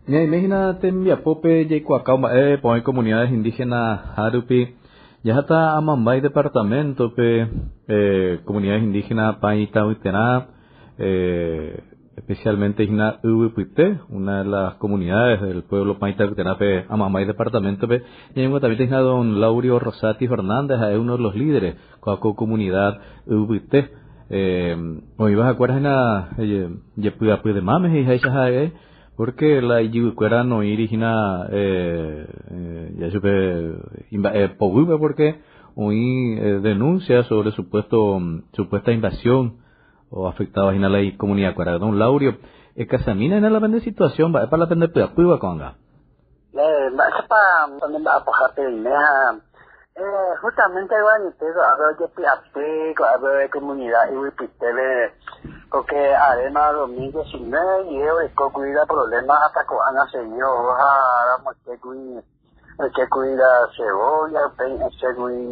Ñaime hína tembiapópe jaikuaakáo mba'e oĩ comunidades indígenas hárupi. Jaháta Amambay departamento-pe, comunidades indígenas Pãi Tavyterã, especialmente hína Yvypyte, una de las comunidades del pueblo Pãi Tavyterã-pe Amambay departamento-pe. Ñañembotamíta hína don Laurio Rosati Fernández, ha'e uno de los líderes kóa ko comunidad Yvypyte. Oĩva hakuéra hína jepy'apy de mame he'iháicha ha'e, Porque la ijyvykuéra noĩri hína ja'e chupe imba'e poguýpe porque oĩ denuncia sobre supuesto supuesta invasión oafectaba hína la icomunidad-kuéra. Don Laurio, ekasamína hína la pende situación, mba'épa la pende py'apýva ko'ág̃a? Mba'éichapa pende mba'apohápe oime ha Justamente añete ko'ápe ojepy'apy ko'ápe comunidad yvypytépe porque aréma 2019 guive oreko kuri la problema hasta ko'ág̃a seguido oho ha ramoite kuri oike kuri la cebolla upéi osẽ kuri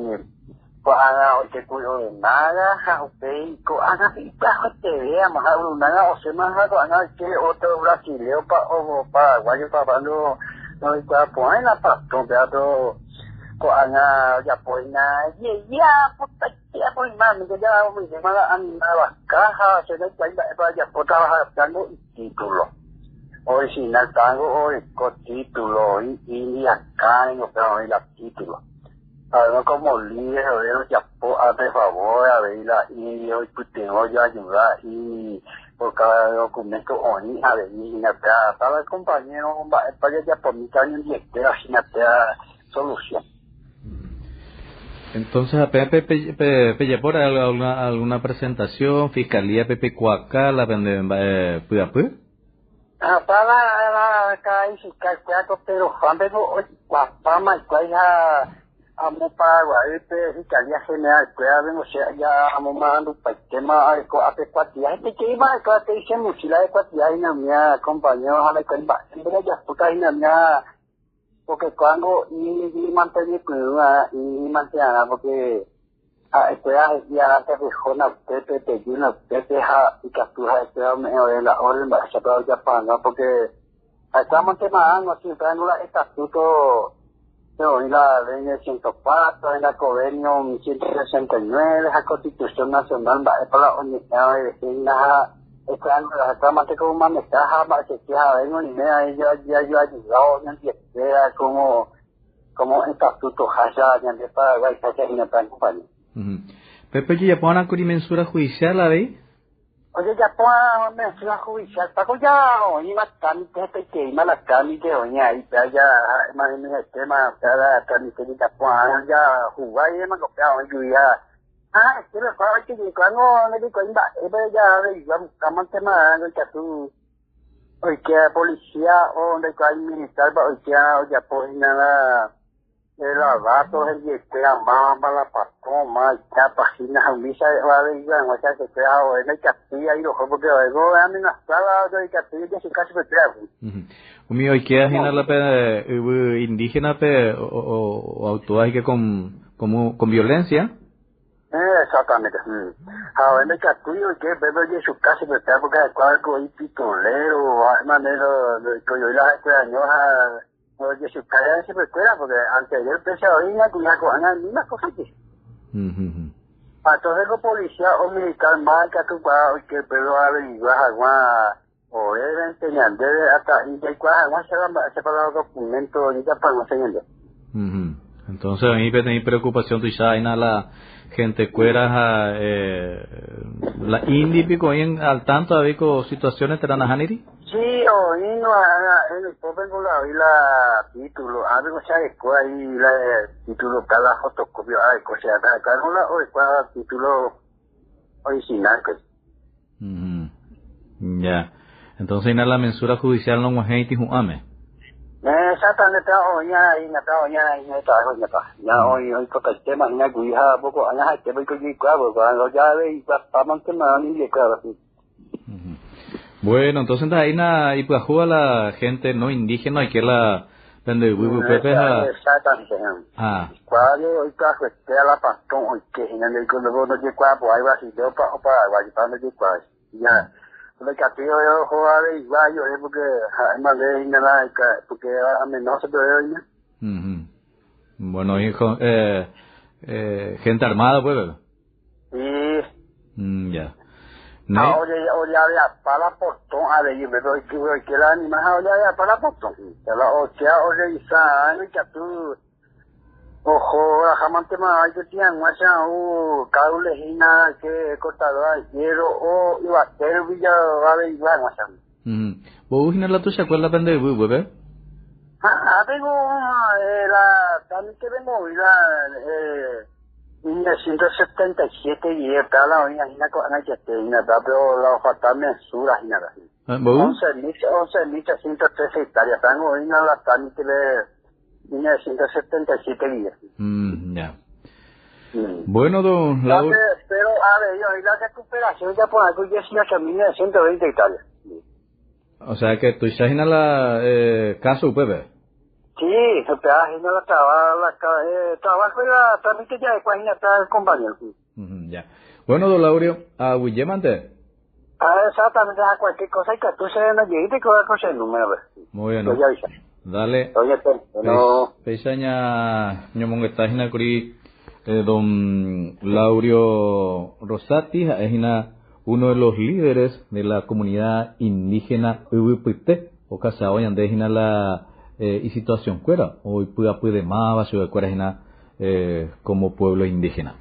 ko'ág̃a oike kuri Urunaga ha upéi ko'ág̃a ipyahueteve amo ha Urunaga osẽma ha ko'ág̃a oike otro brasileo pa o paraguayo pa no oikuaa porãi la patrón péva pero Ko'ág̃a ojapo hína jeia potaite aproximadamente ja ome'ẽma la animal vaka ha che ndaikuaái mba'épa ojapótava ha tango itítulo. Original tango oreko título oĩ India akãre upéva oĩ la título. Sabemos como líder ore rojapo hace favor avei la indio oipytyvõ ojoayuda y por cada documento oĩ avei hína péva cada compañero mba'épa jajapomíta oñondivetéva hína péva solución. Entonces, ha peẽ pejapóra'e alguna presentación fiscalía-pe peikuaaka la pende mba'e py'apy? Ha páva karai fiscal kuéra Pedro Juan-pe oikuaapáma hikuái ha amo Paraguaýpe Fiscalía General kuéra vengo che ja amomarandupaitéma areko ápe kuatia heteiteíma areko ápe che mochila de kuatia hína umía compañero ha ndaikuaái mba'e mba'e jajapóta hína umía porque kuángo imante ñepyrũ imante arã porque ha'ekuéra he'i arã pehóna upépe pejúna upépe ha ikatu ha'ekuéra ome'ẽ ore la orden mba'éichapa ojapo hag̃ua porque ha'ekuéra omontemarãngo siempre ha'éngo la estatuto oĩ la ley de 104, oĩ la convenio 169 ha constitución nacional mba'épa la oñe'ẽva hína ha ha'ekuéra mante ko maneja ha mba'echeche ha oime ahí jajoayuda oñondivetéva como como estatuto háicha ñande Paraguay háicha hína pe compañía. Pepe ojejapo kuri mensura judicial avei? Ojejapo mensura judicial, Paco ya oĩma trámite hetaiteíma la trámite oĩ ahí pe ya ha'éma la trámite ojejapo ya huguáima ko péva oĩ kuri ha ah es que lo cual que cuando no digo mba'épa ya averigua buscámantema ikatu oike policía o ndaikuaái militar pa oike ojapo hína la la dato hembiekuéra mávapa la patrón máva ikápa hína ha umícha oaverigua hag̃ua chupekuéra ha ore ndaikatúi ai roho porque oréko amenazada ndaikatúi ojechuka chupekuéra. Umi oikéva hína la pe yvy indígena-pe oactúa híke con como con violencia. Exactamente. Ha ore ndaikatúi oike upépe ojechuka chupekuéra porque ha'ekuéra oiko pistolero ha'e manera oikojoi la ha'ekuéra año ha ojechuka chupekuéra porque anterior péicha oĩna kuri ha ko'ág̃a misma cosa que. Entonces ko policía o militar más ikatu kuaa oike upépe oaverigua hag̃ua orévente ñandéve hasta jaikuaa hag̃ua mba'éichapa la documento ojejapo hag̃ua che ñande. Entonces oĩ peteĩ preocupación tuicha hína la gente kuéra ha la indi piko oĩ al tanto avei ko situaciones térã nahániri? Sí, oĩ no en el pópe la oĩ la título, algo se areko ahí la título cada fotocopia areko se acá no la oikuaa título original pues. Ya. Entonces hína la mensura judicial no og̃uahẽiti hu'ãme. Exactamente, oĩ ahí, oĩ ahí, ya oĩ oipotaitéma hína kuri ha poco años ha'etépa oikojeikuaa porque ya averiguapámantema oñembiekuaa. Bueno, entonces ndaha'éina ipyahúva la gente no indígena oike la pende yvy upépe ha Exactamente. Ah. Kuaáre oipyahuetéva la patrón oike hína ndojekuaapo'ái brasileño o paraguayo pa ndojekuaái. Ya. Ndaikatúi oho averigua ore porque ha'e mande hína la porque amenaza pe ore oime. Bueno, hijo, gente armada, pues, ¿verdad? Sí. Ya. No. Ollaveapa la portón, a ver, yo me que la anima a ollaveapa la portón. La o sea, o revisar, y que tú, ojo, jamás más hay que tienen guacha, o cable hina, que cortadora de hierro, o iba a ser villa, va a averiguar, guacha. ¿Vos la tuya cuál la pende de bebé? Ah, tengo, la, también que vengo, la, 1977 y está la oña hina con ana que te ina pero la falta mensura hina la. 11.313 hectáreas, tengo hina la trámite de 1977 días. Ya. Bueno, don Lauro. Pero, a ver, yo, y la recuperación ya por algo 18.920 hectáreas. O sea que tú ya la caso UPB. Sí, se te hace la trabajo y la trámite ya de cuál está el compañero. Ya. Bueno, don Laurio, a Willemante. Ah, exactamente, a cualquier cosa y que tú se nos llegue y te con el número. Muy bien. ¿No? Dale. Oye, bueno. Peisaña ñomongueta hina kuri don Laurio Rosati es uno de los líderes de la comunidad indígena Yvypyte o casa ñande hina la y situación cuera hoy pueda puede más ciudad cuera hina como pueblo indígena.